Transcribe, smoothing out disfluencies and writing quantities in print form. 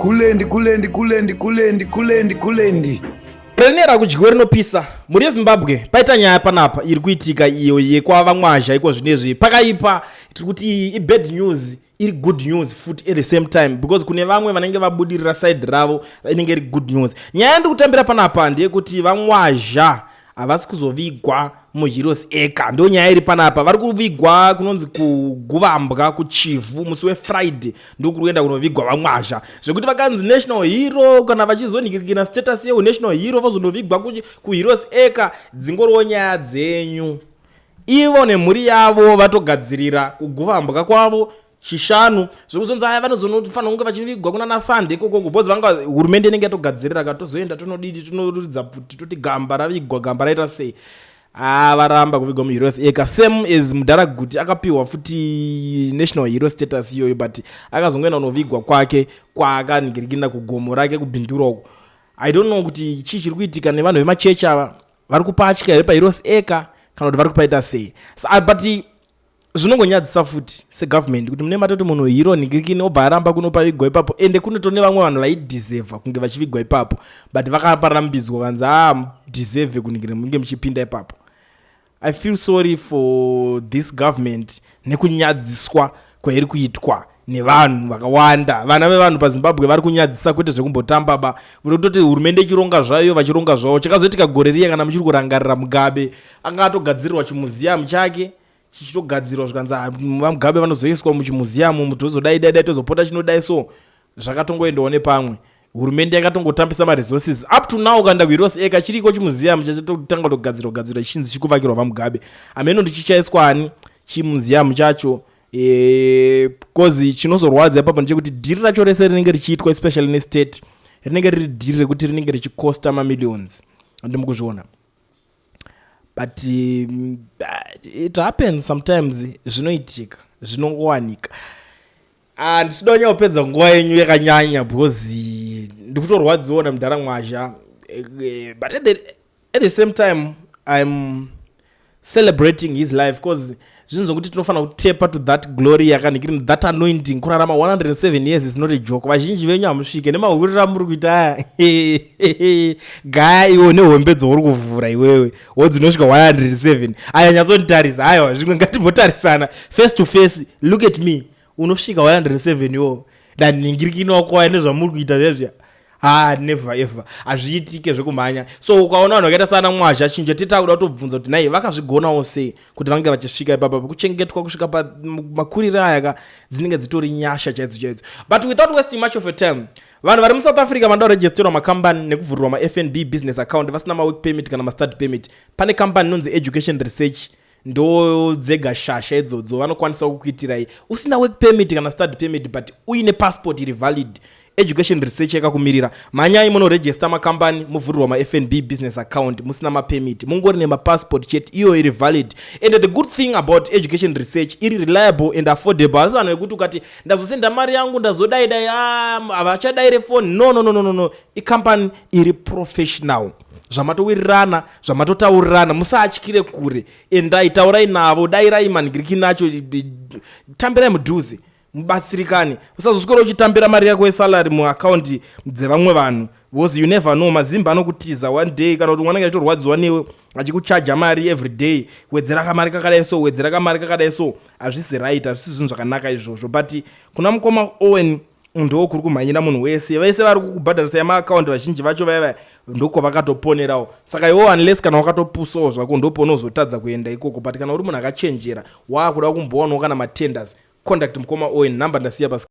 Kulendi, kulendi, kulendi, kulendi, kulendi, kulendi. Renera kudyiwe rinopisa. Mhuri yeZimbabwe, paita nyaya panapa iri kuitika iyo yekwaVaMwazha iko zvinezvi. Pakaipa, tiri kuti ibad news iri good news futi at the same time, because kune vamwe vanenge vabudirira side ravo inenge iri good news. Nyaya yandiri kutambira panapa ndeyekuti VaMwazha havasi kuzovigwa muHeroes Acre. Ndo nyaya iri panapa. Vari kuvigwa kunonzi kuGuvambwa kuChivhu musi weFriday. Ndokuri kuenda kunovigwa VaMwazha, zvekuti vakanzi national hero kana vachizonhikirikina status yeunational hero, vazondovigwa kuHeroes Acre, dzingoriwo nyaya dzenyu. Ivo nemhuri yavo vatogadzirira kuguvambwa kwavo Chishanu. Zvekuzonzi aya vanozonofanira kunge vachivigwa kuna naSunday ikokoko, because vanga hurumende inenge yatogadzirira ka, tozoenda tonodidi, tonoridza pfuti, toti gamba ravigwa, gamba raita sei. Ah, varamba kuvigwa muHeroes Acre, same as Mudhara Guti akapiwa futi national hero status iyoyo, but akazongoenda kunovigwa kwake kwaakanhingirikina kugomo rake kuBindura uko. I don't know kuti chii chiri kuitika nevanhu vemachechi ava. Vari kupatya here paHeroes Acre kana kuti vari kupaita sei? So, but zvinongonyadzisa futi segovernment kuti mune matoti munhu hero nhingirikini, obva aramba kunopavigwa ipapo. Ende kunotone vamwe vanhu vaideserva kunge vachivigwa ipapo, but vakaparambidzwa, kanzi a deserve kuningire munge muchipinda ipapo. I feel sorry for this government nekunyadziswa kwairi kuitwa nevanhu vakawanda. Vana vevanhu paZimbabwe vari kunyadzisa, kwete zvekumbotamba ba. Kutoti hurumende ichironga zvayo, vachironga zvavo. Chakazoitika gore riya, kana muchiri kurangarira, Mugabe anga atogadzirirwa chimuseum chake, chichitogadzirwa, zvikanzi, "Ah, VaMugabe vanozoiswa muchimuseum, tozodai dai dai, tozopota chinodai." So zvakatongoendawo nepamwe. Hurumende yakatongotambisa maresources. Up to now, ukaenda kuHeroes Acre, chiriko chimuseum chachatotanga kutogadzirwa gadzirwa, chichinzi chikuvakirwa VaMugabe. Hameno ndichichaiswa ani chimuseum chacho, 'cause chinozorwadza ipapo ndechekuti dhiri racho rese rinenge richiitwa, especially nestate, rinenge riri dhiri rekuti rinenge richicosta mamillions. Andimukuzviona, but it happens sometimes, zvinoitika, zvinongowanika. Ah, ndisida kunyanya kupedza nguva yenyu yakanyanya because ndikutorwadziwa namudhara Mwazha. But at the same time I'm celebrating his life, because zvinhu zvokuti tinofanira kutepa to that glory yakanhikiri, that anointing. Kurarama 107 years is not a joke. Vazhinji venyu hamusvike nemahuriro amuri kuita aya. Gaya iwo nehombe dzouri kuvhura iwewe wodzinosvika 107 aya. Nyatsonditarisa. Aiwa, zvimwe ngatimbotarisana face to face. Look at me. Unosvika 107 iwo ndanhingirikini wako aya nezvamuri kuita zvezvia? Ha, never ever, hazviitike zvekumhanya. So ukaona vanhu vakaita sana Mwazha, chinje teta kuda kutobvunza kuti nai vakazvigonawo sei kuti vange vachisvika ipapa, kuchengetwa kusvika pamakuriro aya ka, dzinenge dzitori nyasha chaidzo chaidzo. But without wasting much of a time, vanhu vari muSouth Africa vanoda kuregisterwa makambani nekuvhurirwa maFNB business account vasina mawork permit kana mastudy permit, pane kambani inonzi Education Research. Ndo dzega shasha idzodzo. Vanokwanisa kukuitirai usina work permit kana study permit, but uine passport iri valid. Education Research yakakumirira. Mhanyai munoregister makambani, muvhurirwa maFNB business account musina mapermit, mungori nemapassport chete, iyo iri valid. And the good thing about Education Research, iri reliable and affordable. Asi vanhu vekuti ukati ndazosenda mari yangu, ndazodai dai, ah, havachadaire foni. No, no, no, no, no, no. Ikampani iri professional. Zvamatowirirana, zvamatotaurirana, musatyire kure. Endai, taurai navo, dairai manhingiriki nacho, tambirai mudhuze, mubatsirikane. Usazoswera uchitambira mari yako yesalary muakaundi dzevamwe vanhu, because you never know, mazimba anokutiza one day, kana kuti mwanenge achitorwadziwa newe achikuchaja mari every day, wedzera kamari kakadai so, wedzera kamari kakadai so. Hazvisi right, hazvisi zvinhu zvakanaka izvozvo. But kuna mukoma Owen ndo kuri kumhanyira munhu wese. Vese vari kukubhadharisa maakaundi, vazhinji vacho vaiva ndokwa saka iwo, unless kana wakatopusawo zvako, ndopaunozotadza kuenda ikoko. But kana uri munhu akachenjera, waakuda kumbowanawo kana matenders, contact mukoma Owen. Namba ndasiya pasi.